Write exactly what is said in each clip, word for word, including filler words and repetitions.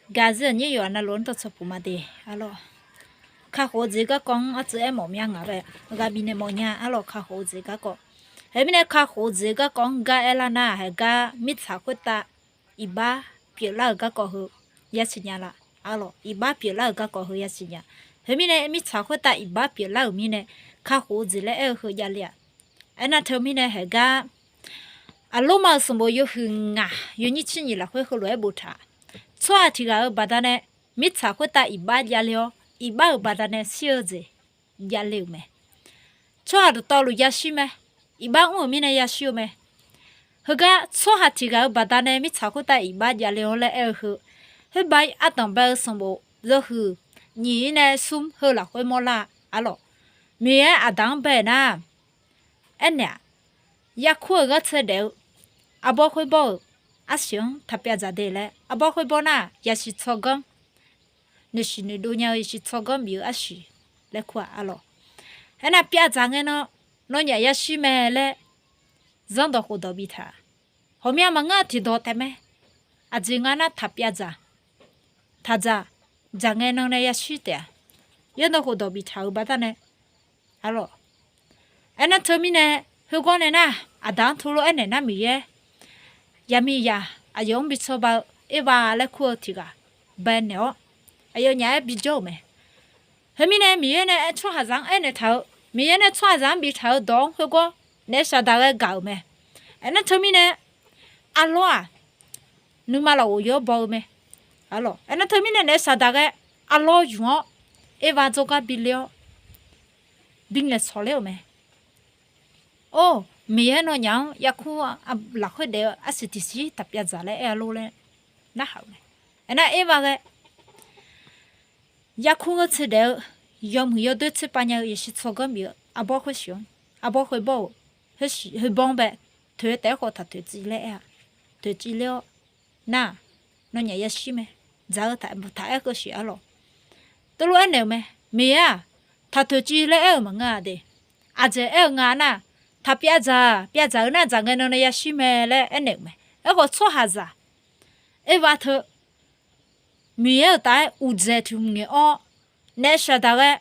Gaqzir-euq nyir yawqha navluf-anr dawqtawq puq ma de. Arlawq, kakhof-eu jeq garkawv-anr artsov aermawf mya ngaq bae, ghav bifnaeq mawf nya. Arlawq, kakhof-eu jeq garkawv, khoermirnae kakhof-eu jeq garkawv-anr gar aerlar nar, haeq gar mirtsaq khoertav iqbax pyeuflar-euq garkawv heu yasiq nya la. Arlawq, iqbax pyeuflar-euq garkawv heu yasiq nya. Khoermirnae mirtsaq khoertav iqbax pyeuflar-euq mirnae, kakhof-eu jeq laer aer-eu heu javle-aq. Aernar teumirnae haeq gar, Aqlormav-euq sanqbof yawhuiq ngaq yawnyir tser nyiq lafkhoer heulof-aer boftaq, tsawrhaq tiq ghaq-euq baqdanae mirtsaq khoertav iqbax javle-awr, iqbax-euq baqdanae shir-eu jeq javle-euq mae. Tsawrhaq dawqtawvluf yashir mae. Iqbax mr-euq mirnae yashir-eu mae. Heugar tsawrhaq tiq ghaq-euq baqdanae mirtsaq khoertav iqbax javle-awr laer aer-eu heu, khoerbae ardanq bae-eu sanqbof yawhuiq nyiq-ir nae smr heu lafkhoer mawrlar-a. Arlawq, Miqyaer aqda-anr bae nar, aernaeq-aq, yarkur-euq ghanrtser daef-eu, arbawr khoerbawr-euq arsiq-anr taqpyav dzaq de laer, arbawr khoerbawr nar yasiq tsawrganr, noeqshiq noeqdov nya-eu yasiq tsawrganr bif-eu arsiq laer kur-aq. Arlawq, aernar pyav dzaq ngae nan, nawnyaf yashir mae laer zanrdawq khofdawq biftaq-a. Ghawqmya maqngeur-a tiqdawq taef mae. Aqjeq nga nar taqpyav dzaq, taqdzaq, dzaq ngae nan nae yashir taef-a. Zanrdawq khofdawq biftaq-euq baqdanae, arlawq, aernar teumirnae, khoergawr nae nar, aqda-anr teulof aernaeq nar Miqyaer, yaqmiqzaq aqyawf-anr bi tsawrba-eu Erbav laer kur-eu tiq ghaq bae naeq-awr, aqyawfnyaf-aer bijawr-euq mae. Khoermirnae Miqyaer nae aer tsawrhaqzaq-anr aernaeq taq-eu, Miqyaer nae tsawrhaqzaq-anr biftaq-eu dawq-anr khoergawr naef saqdaq ghae gaq-euq mae. Aernar teumirnae, arlawr-aq, nuima lafghof yawr baw-eu mae. Arlawq, aernar teumirnae naef saqdaq ghae arlawr ymq-awr, Erbav jawrgar bile-awr, bingaeq sawqler-euq mae. Or, Miqyaer nawnyaf-anr yarkur lafkhoer daef-eu arsiq tiqsiq taqpyav dzaq laer aer-a lor laer narhaq-euq mae. Aernar Erbav ghae yarkur ghanrtser daef-eu, yawmuiq yawdoer tserpav nya-eu yasiq tsawrganr bif-eu arbawr khoersiq-anr, arbawr khoerbawr-euq khoersiq khoerbawr-anr bae, toeq-eu taef-aer khawf taqtoeq civ laer aer-a. Toeq civ ler-awr, nar-aq, nawnyaf yashir mae. Dzaq-eu taq-aer keuv siq arlawq. Teulof aernaeq-euq mae. Miqyaer-aq, taqtoeq civ laer aer-euq maqngeur-a de. Aqjeq aer-eu nga nar, taqpyav dzaq, pyav dzaq-eu nar dzaq ngae nan nae yashir mae laer aernaeq-euq mae. Aerkhawf tsawrhaqzaq Erbav teu Miqyaer-euq taf-aer uqdzaeq tiq hmq ngaeq-awr, naef saqdaq ghae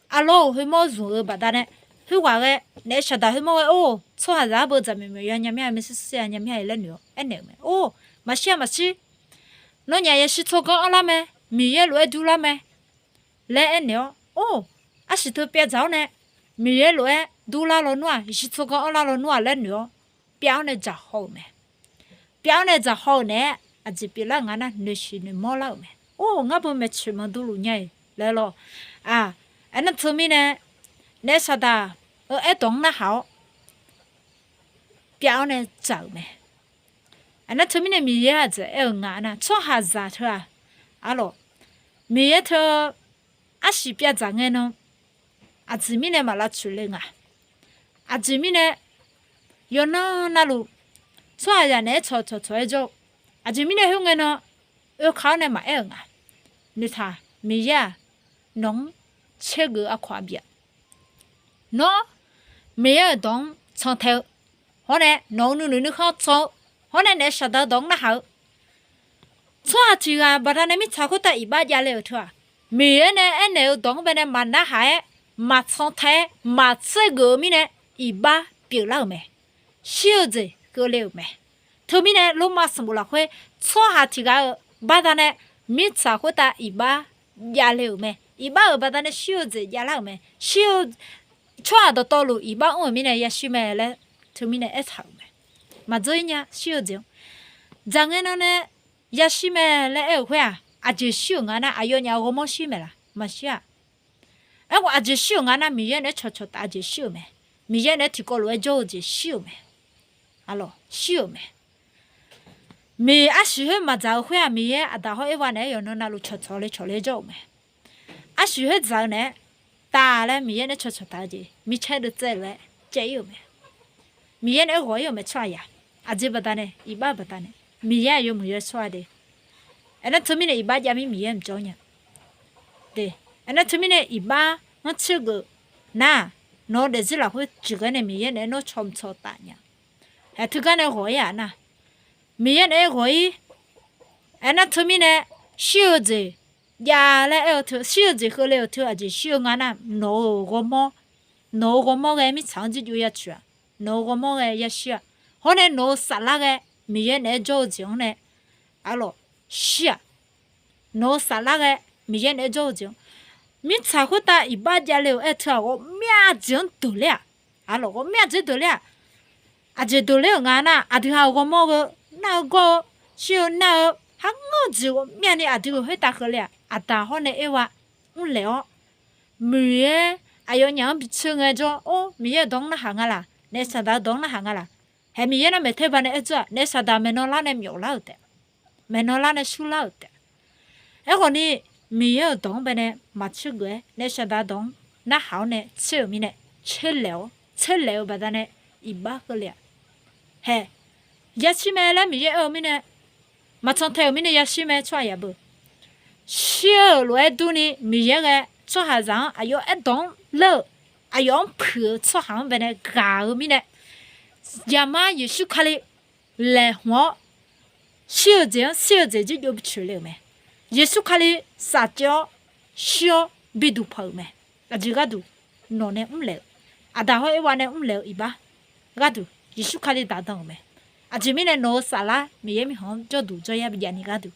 arlawr-euq khoermawr zmq-eu baqdanae, khoerghaq ghae naef saqdaq khoermawr ghae or, tsawrhaqzaq-anr beu dzaq maeq maeq ya nya mir-a, maershuir shir-a nya mir-a laer noeq-awr aernaeq-euq mae. Or, maqshir-a maqshir. Nawnyaf yasiq tsawrganr anrlar mae. Miqyaer lof-aer durlar mae laer aernaeq-awr, or, arsiq teu pyav dzaq-awr nae, Miqyaer lof-aer durlar lawnmr-aq, yasiq tsawrganr anrlar lawnmr-aq laer noeq-awr, pyav-awr nae dzaq haw-euq mae. Pyav-awr nae dzaq haw-euq naeq-aer aqjeq pyeuflar-eu nga nar, noeqshiq noeqmawr lar-euq mae. Or, ngar beu maeqtsoeq maqdurluf nya-iq laer lawr. Aq, aernar teumirnae, naef saqdaq-eu aerdawq-anr narhaq-awr, pyav-awr nae dzaq-euq mae. Aernar teumirnae Miqyaer aqjeq aer-eu nga nar, tsawrhaqzaq teu-aq, arlawq, Miqyaer teu arsiq pyav dzaq ngae nan, aqjeq mirnae maq lavtsoeq le nga. Aqjeq mirnae yawqnan navluf tsawrhaqzaq naeq-aer cawqcawq cawq-aer jawr-eu, aqjeq mirnae khoerngae nan oeka-awr nae maqaer-euq nga. Noeqtaq, Miqyaer-aq, nawq-anr tsergeuf aqkawq-aq bif-aq, nawr Miqyaer-euq dawq-anr cantae-eu hawr nae, nawq-euq nuinoeq nuikhanr can-eu hawr nae, naef saqdaq-eu dawq-anr narhaq-eu tsawrhaq tiq ghaq baqdanae mirtsaq khoertav iqbax javle-euq teu-aq, Miqyaer nae aernaeq-eu dawq-anr baenae maqnarhaq-aer, maqcantae-aer, maqtsergeuf-eu mirnae iqbax pyeuflar-euq mae. Shir-eu jeq keuvle-euq mae. Teumirnae Lormav sanqbof lafkhoer tsawrhaq tiq ghaq-euq baqdanae mirtsaq khoertav iqbax javle-euq mae. Iqbax-euq baqdanae shir-eu jeq javlar-euq mae. Shir-eu tsawrhaq dawqtawvluf iqbax mr-euq mirnae yashir mae laer teumirnae aertaq-euq mae. Maqdzeur-ir nya shir-eu jeq-anr. Dzaq ngae nan nae yashir mae laer aer-euq khoer-aq, aqjeq shir-euq nga nar aqyawfnyaf ghawrmawr shir maeqlaf? Maqshir-aq. Aerkhawf aqjeq shir-euq nga nar, Miqyaer naeq-aer cawqcawq taf-eu jeq shir-euq mae. Miqyaer naeq-aer tiqkawv lof-aer jawr-eu jeq shir-euq mae. Arlawq, shir-euq mae. Miq arsiq khoer maqdzaq-eu khoer-aq, Miqyaer aqda hawr Erbav naeq-aer yawqnan navluf cawqcawq le cawq le jawr-euq mae. Arsiq khoer dzaq-eu naeq-aer taf laer Miqyaer naeq-aer cawqcawq taf-eu jeq micaer deuvtsaev lof-aer caev-ir-euq mae. Miqyaer naeq-aer ghawq-ir-euq mae tsawrhaqzaq. Aqjeq baqdanae, iqbax baqdanae, Miqyaer-aq yawmuiq yawshawr-a de. Aernar teumirnae iqbax jav mir Miqyaer mqjawr nya de. Aernar teumirnae iqbax-anr tsergeuf nar, nawq-eu daefzir lafkhoer tiqghaq nae Miqyaer naeq-aer nawr cawq mqcawq taf nya. Haeq teugar nae ghawq-ir-aq nar, Miqyaer naeq-aer ghawq-ir. Aernar teumirnae shir-eu jeq jav laer aer-eu teu, shir-eu jeq keuvle-euq teu aqjeq shir-eu nga nar, nawq-euq ghawrmawr, nawq-euq ghawrmawr ghae mirtsaq-anr jirjov ya tsoeq-aq, nawq-euq ghawrmawr ghae yashir-aq, hawr nae nawq-euq saflar ghae Miqyaer naeq-aer jawr-eu jeq-anr nae arlawq shir-aq, nawq-euq saflar ghae Miqyaer naeq-aer jawr-eu jeq-anr, mirtsaq khoertav iqbax javle-euq aer-eu teu-aq, ghawqmyav jeq-anr deuq ler-aq, arlawq ghawqmyav jeq deuq ler-aq, aqjeq deuq ler-euq nga nar, aqdui ha-euq ghawrmawr-eu, nar-eu gawr-eu, shir-eu nar-eu, har ngeur-eu jeq ghawqmyavni aqdui-euq khoertav keuvle-aq, Aqdaq hawr nae Erwa mrlaeq-awr, Miqyaer aqyawfnyaf-anr bi coer ngaejawr, or, Miqyaer-euq dawq-anr narhaq nga laq, naef saqdaq-eu dawq-anr narhaq nga laq, haeq Miqyaer nar maeqtae baqdanae aer dzeur-aq, naef saqdaq maeqnan lar nae myawf lar-euq taef, maeqnan lar nae surlar-euq taef. Aerkhawfni, Miqyaer-euq dawq-anr baqdanae maqcoer geuf-aer naef saqdaq dawq-anr narhaq-awr nae tser-euq mirnae, tserlaeq-awr tserlaeq-eu baqdanae iqbax keuvle-aq, haeq yashir mae laer Miqyaer aer-eu mirnae, maqcan tae-euq mirnae yashir mae tsawrhaq yabeu. Shir-euq lof-aer durni Miqyaer ghae tsawrhaqzaq-anr aqyawf aerdawq-anr ler-euq, aqyawf-anr puiq-eu tsawrhaq-anr baqdanae ghaq-eu mirnae, Zaqmar Yeqsur Kali laeqhmq-awr, shir-eu jeq-anr shir-eu jeq jirjov bi coeq le-euq mae. Yeqsur Kali safcaev-awr shir-awr biduq paq-euq mae. Aqjeq gharduq nawq nae mrlaeq-eu, Aqdaq hawr Erwa nae mrlaeq-eu iqbax gharduq Yeqsur Kali daqdan-euq mae. Aqjeq mirnae nawq-euq saflar Miqyaer mirkhanq-anr jawrduq jawryar bi javni gharduq,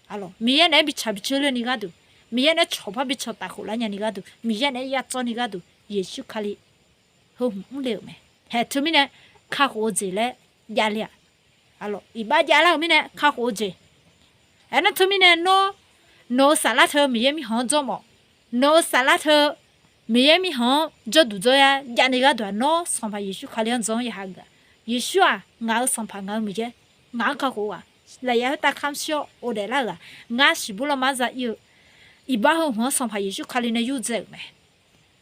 arlawq Miqyaer naeq-aer bi tsaq bi coer ler ni gharduq, Miqyaer naeq-aer cawqpar bi cawqtaf khof lar nyani gharduq, Miqyaer naeq-aer yar tsawr ni gharduq Yeqsur Kali heu hmq mrle-euq mae. Haeq teumirnae kakhof-eu jeq laer javle-aq, arlawq iqbax javlar-euq mirnae kakhof-eu jeq. Aernar teumirnae nawr, nawq-eu saflar teu Miqyaer mirkhanq-anr jawr mawf, nawq-eu saflar teu Miqyaer mirkhanq-anr jawrduq jawryar javni gharduq-aq, nawr Sanqpaq Yeqsur Kali-anr jan-anr ya hageuf-aq, Yeqsur-aq ngaq-euq Sanqpaq, ngaq-euq Miqyaer, ngaq-anr kakhof-eu ghaq, lafyaf khoertav kamq shir-awr ghofdaef lar-euq ghaq, ngar shiqbuir lanma za ir-eu iqbax heu hmq-anr Sanqpaq Yeqsur Kali nae yurdzae-euq mae.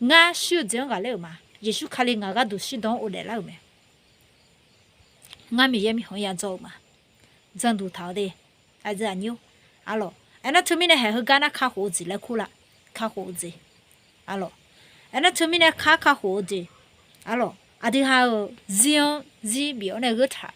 Ngar shir-eu jeq-anr ghaqler-euq ma. Yeqsur Kali ngaq gharduq shirdan-anr ghofdaef lar-euq mae. Ngar Miqyaer mirkhanq-anr yadzawr-eu ma. Janduq taq-awr de, aqyuif aqnyir-or, arlawq. Aernar teumirnae haeq heugar nar kakhof-eu jeq laer kur la? Kakhof-eu jeq, arlawq. Aernar teumirnae kar kakhof-eu jeq, arlawq, aqdui ha-euq zir-anr zir bif-awr nae gheur taq,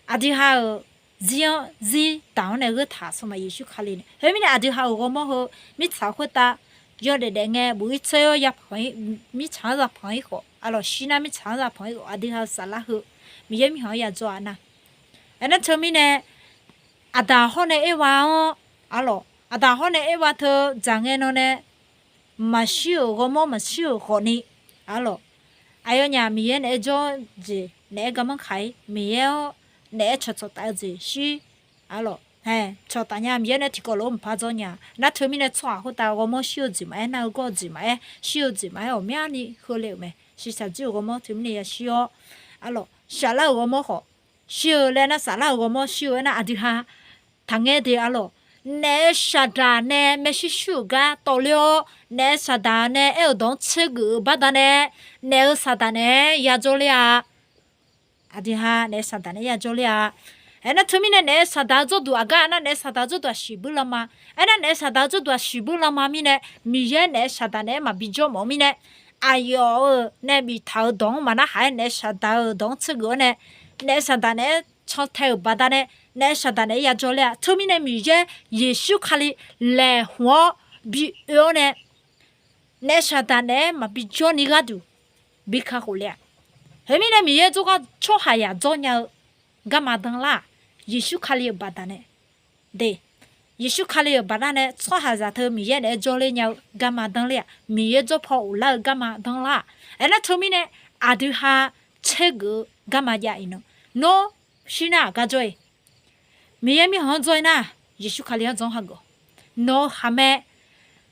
aqdui ha-euq zir-anr zir daq-awr nae gheur taq Sanqpaq Yeqsur Kali nae. Khoermirnae aqdui ha-euq ghawrmawr heu mirtsaq khoertav yawdaef daef ngae buf-ir tser-awr yapanq-ir, mirtsaq-anr zapanq-ir khawf, arlawq shir nar mirtsaq-anr zapanq-ir khawf, aqdui ha-euq saflar heu Miqyaer mirkhanq-anr yadzawr-a nar. Aernar teumirnae Aqdaq hawr nae Erwa-anr, arlawq, Aqdaq hawr nae Erwa teu dzaq ngae nan nae maqshir-euq ghawrmawr maqshir-euq khawfni, arlawq, aqyawfnyaf Miqyaer naeq-aer jawr-eu jeq naeq-aer garmanr kaq-ir, Miqyaer-anr naeq-aer cawqcawq taf-eu jeq shir, arlawq, cawqtaf nya, Miqyaer nae tiqkawv lof-aer maqpar dzawr nya. Nar teumirnae tsawrhaq khoertav ghawrmawr shir-eu jeq maqaer, nar-eu gawr-eu jeq maqaer, shir-eu jeq maqaer, ghawqmyani keuvle-euq mae. Shiqshaq jir-euq ghawrmawr teumirnae yashir-awr, arlawq, shaflar-euq ghawrmawr khawf shir-eu laer nar, saflar-euq ghawrmawr shir-eu aernar, aqdui ha taqngaer de, arlawq, naef saqdaq nae maershuir shuir-euq gar tawvler-awr, naef saqdaq nae aer-euq dawq-anr tsergeuf-eu baqdanae, naef-euq saqdaq naeq-aer yajawr ler-a. Aqdui ha naef saqdaq naeq-aer yajawr ler-a. Aernar teumirnae naef saqdaq-eu jawrduq aqgar nar, naef saqdaq-eu jawrduq aqsiq buir lanma. Aernar naef saqdaq-eu jawrduq aqsiq buir lanma mirnae, Miqyaer naef saqdaq naeq-aer maqbi jawr mawf-eu mirnae, aqyawf-euq nae biftaq-euq dawq-anr maqnarhaq-aer naef saqdaq-euq dawq-anr tsergeuf-awr nae, naef saqdaq naeq-aer cantae-euq baqdanae, naef saqdaq naeq-aer yajawr ler-a. Teumirnae Miqyaer Yeqsur Kali laeqhmq-awr bi oe-awr nae, naef saqdaq naeq-aer maqbi jawr ni gharduq bi kakhof le-a. Khoermirnae Miqyaer jawrgar tsawrhaqzaq dzawr nya-eu garma danlar-aq, Yeqsur Kali-euq baqdanae de. Yeqsur Kali-euq baqdanae tsawrhaqzaq teu Miqyaer naeq-aer jawrler nya-eu garma danler-aq, Miqyaer jawr paw ghoflar-eu garma danlar-aq. Aernar teumirnae aqdui ha tsergeuf-eu garma jav iqnan, nawr shir nar aqgar jawr-e. Miqyaer mirkhanq-anr jawr-e nar, Yeqsur Kali-anr jan-anr hageuf-awq. Nawq-eu khaqmae,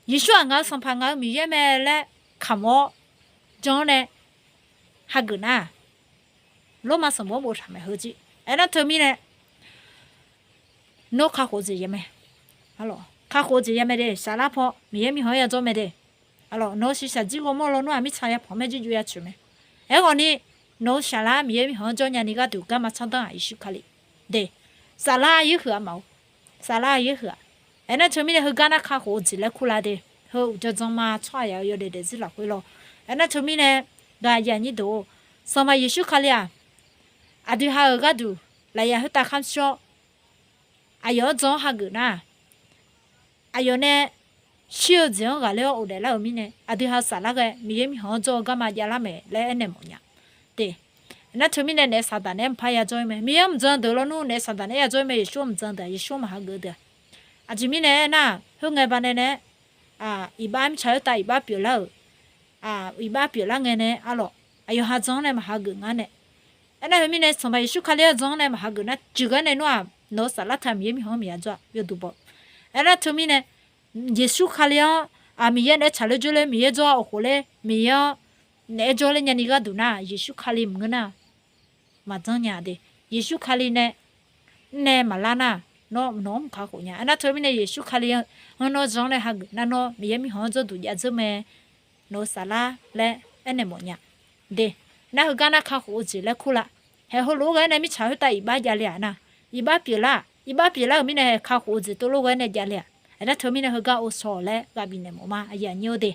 Yeqsur-aq ngaq-euq Sanqpaq, ngaq-euq Miqyaer mae laer kamq-awr jan-awr nae hageuf nar, Lormav sanqbof-anr boftaq maeq heu jir. Aernar teumirnae nawr kakhof-eu jeq ya mae. Kakhof-eu jeq ya mae de, saflar paw Miqyaer mirkhanq-anr yajawr mae de. Nawq-eu shiqshaq jir ghawrmawr lawnmr-aq mirtsaq yapanq mae jirjov ya tsoeq mae. Aerkhawfni nawq-eu saflar Miqyaer mirkhanq-anr jawr nyani gharduq garma tsawrdanr-aq Yeqsur Kali de. Saflar yaerhuiq-a maqor. Saflar yaerhuiq-aq. Aernar teumirnae heugar nar kakhof-eu jeq laer kur la de. Heu uqdzan dzanma tsawrhaqzaq-eu yawdaef daefzir lafkhoer lawr. Aernar teumirnae ghaq aqyuif aqnyir deuq-or, Sanqpaq Yeqsur Kali-aq aqdui ha-euq gharduq lafyaf khoertav kamq shir-awr aqyawf-anr jan-anr hageuf nar, aqyawf nae shir-eu jeq-anr ghaqler-awr ghofdaef lar-euq mirnae, aqdui ha saflar ghae Miqyaer mirkhanq-anr jawr-eu garma javlar mae laer aernaeq mawf nya. De, aernar teumirnae naef saqdaq naeq-aer maqpar ya jawr-ir mae. Miqyaer-anr mqjan deuq lawnmr naef saqdaq naeq-aer ya jawr-ir mae. Yeqsur-anr mqjan deuq-aq, Yeqsur-anr maqhageuf deuq-aq. Aqjeq mirnae aernar, khoerngae baqdanae nae, iqbax mirtsaq khoertav iqbax pyeuflar-euq, iqbax pyeuflar ngae nae arlawq, aqyawf ha jan-anr nae maqhageuf nga nae. Aernar teumirnae Sanqpaq Yeqsur Kali-anr jan-anr nae maqhageuf nar, jeuqgar nae nawr-aq, nawq-eu saflar taq Miqyaer mirkhanq-anr maqya jawr-a yawduq baw. Aernar teumirnae Yeqsur Kali-anr, Miqyaer naeq-aer tsaqler jawrler, Miqyaer jawr-a awqkhof ler, Miqyaer-anr naeq-aer jawrler nyani gharduq nar, Yeqsur Kali maqngeur nar, maqjanr nya de. Yeqsur Kali nae, nae maqlar nar, nawr nawq-anr mq kakhof nya. Aernar teumirnae Yeqsur Kali-anr nawr jan-anr nae hageuf nar, nawr Miqyaer mirkhanq-anr jawrduq jav dzeur mae. Nawq-eu saflar laer aernaeq mawf nya. De, nar heugar nar kakhof-eu jeq laer kur la. Haeq heulof-aer ghae-aer nae mirtsaq khoertav iqbax javle-aq nar, iqbax pyeuflar-aq, iqbax pyeuflar-euq mirnae haeq kakhof-eu jeq tov lof ghae-aer nae javle-aq. Aernar teumirnae heugar ovshaw laer ghaq bifnaeq mawf ma, aqyuif aqnyir-eu de.